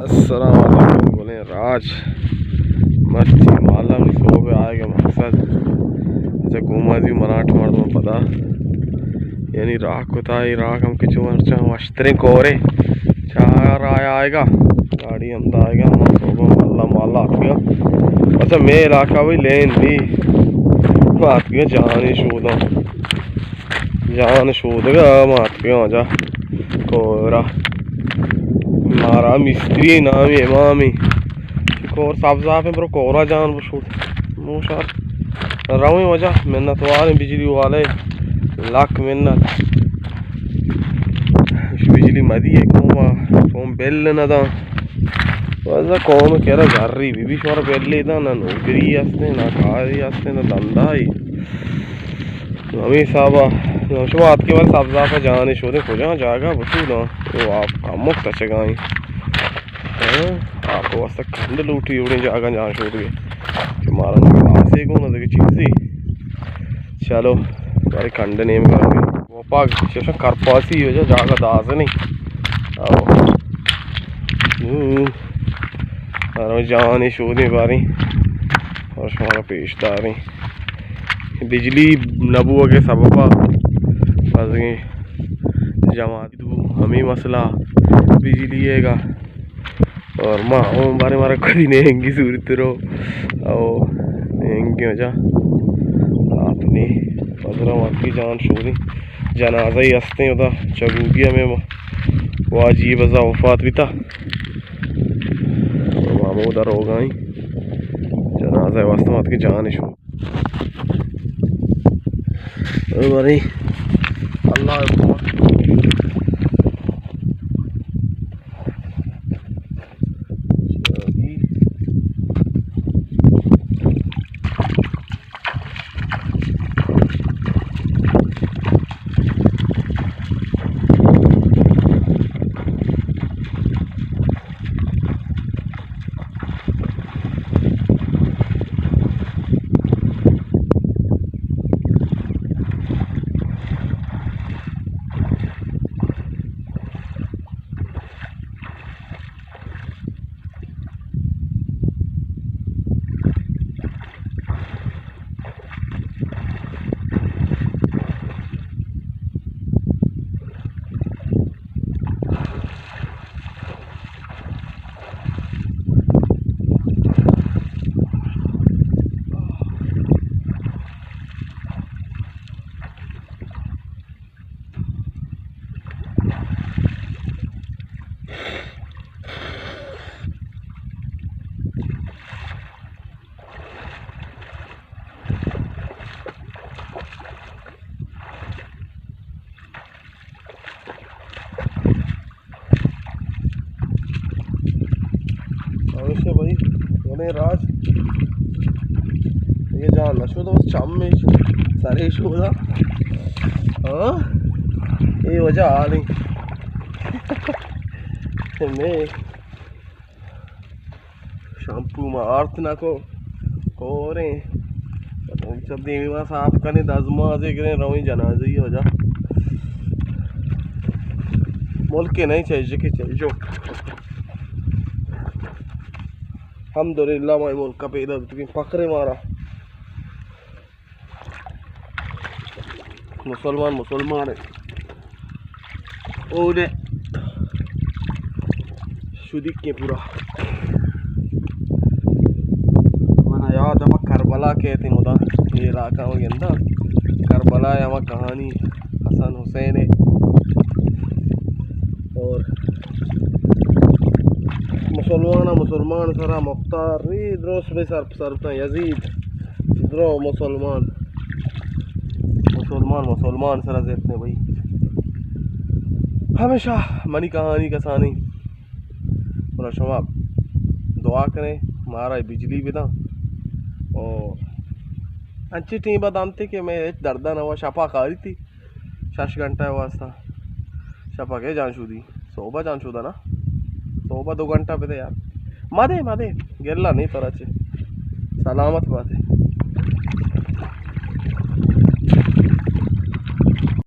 السلام علیکم گلیں راج۔ مرچی مالا منی سوب آئیگا مقصد۔ اچھا، گومازی مراٹ مردم پدا۔ یعنی راہ کتا، اے راہ ہم کہ چو مرچاں وشتریں کورے۔ چار آیا آئیگا۔ گاڑی ہم دائیگا، ما سوب مالا مالا آتکگا۔ اچھا، مے علاقہ بھئی لین دی۔ ما آتکگا جانے شوداں۔ جان شودگا ما اتکگاں آجا کورا۔ مارا مستری نامی امامی۔ کور سبزاپیں برو کورا جان بشود۔ موشار رویں وجہ منت واریں بجلی والے۔ لک منت۔ بجلی مدی ہے قوما۔ قوم بل نداں۔ وزا قوم کرا زری بی بی شمارا بل داں، نہ نوکری ہستیں، نہ کاری ہستیں، نہ دندائی۔ ہمے حسابا شما آتکے بارے سبزاپا جانے شودیں کجا جاگہ بشوداں۔ او آپ کمک تچگائیں۔ ہاں، آپ واسطہ کنڈ لوٹی اوڑیں جاگہ جان شودگے۔ کہ مارا نہ گلاسے گون نہ دگہ چیزی۔ چلو، بارے کنڈ نیم گا۔ وپاگ چشا کرپاسی ہو جا جاگہ دازنی۔ او۔ ہوں۔ ارو جانے شودیں باریں۔ اور شمارا پیش داریں۔ بجلی نہ بوگ ءِ سبب ءَ بازگیں جماعت بو ہمے مسئلہ بجلی ءِ گا۔ اور ما اوں بارے مارا کدی نہنگی صورت رو او نہنگی وجہ اپنی پدرا وقتی جان شودی جنازہ ہی ہستیں ادا چگودی ہمیں واجی بزا وفات بیتا۔ اور ما ہمودا روگائیں جنازہ واسطہ وقتی جان شود۔ اے بارے اللہ اکبر۔ ہمیشہ بھائی، گلیں راج، یہ جان نہ شود، بس چم میں سرے شودا۔ ہاں، یہ وجہ حال ہے۔ میں شمپو ما آرت نہ کو، کوریں۔ چہ دیمی ما صاف کنیں، دزمازے گریں، رویں جنازہ ای وجہ۔ ملک نہیں چاہیے کہ چاہیے جو۔ الحمدللہ، مئے ملک پیدا بیتگیں فخر مارا۔ مسلمان، مسلمان ہے۔ او نے شدیک کے پورا۔ منا یاد ہما کربلا کہتے مدا، یہ علاقہ میں گندا۔ کربلا ہے ہما کہانی حسن حسین ہے۔ اور مسلمان، مسلمان سرا مختار، یہ درست بے سر، سر یزید۔ درو مسلمان، مسلمان، مسلمان سرا زیت نے بھائی۔ ہمیشہ منی کہانی کسانی۔ اور شما دعا کریں، مارا بجلی بداں۔ اور انچی ٹیم بعد آنتے کہ میں ہچ دردہ نہ ہوا، شپا کاری تھی۔ شش گھنٹہ واسطہ۔ شپا کے جان شودی؟ صوبہ جان شودا نا؟ صوبہ دو گھنٹہ بدے یار۔ مدے، مدے۔ گلہ نہیں ترا چے۔ سلامت باتے۔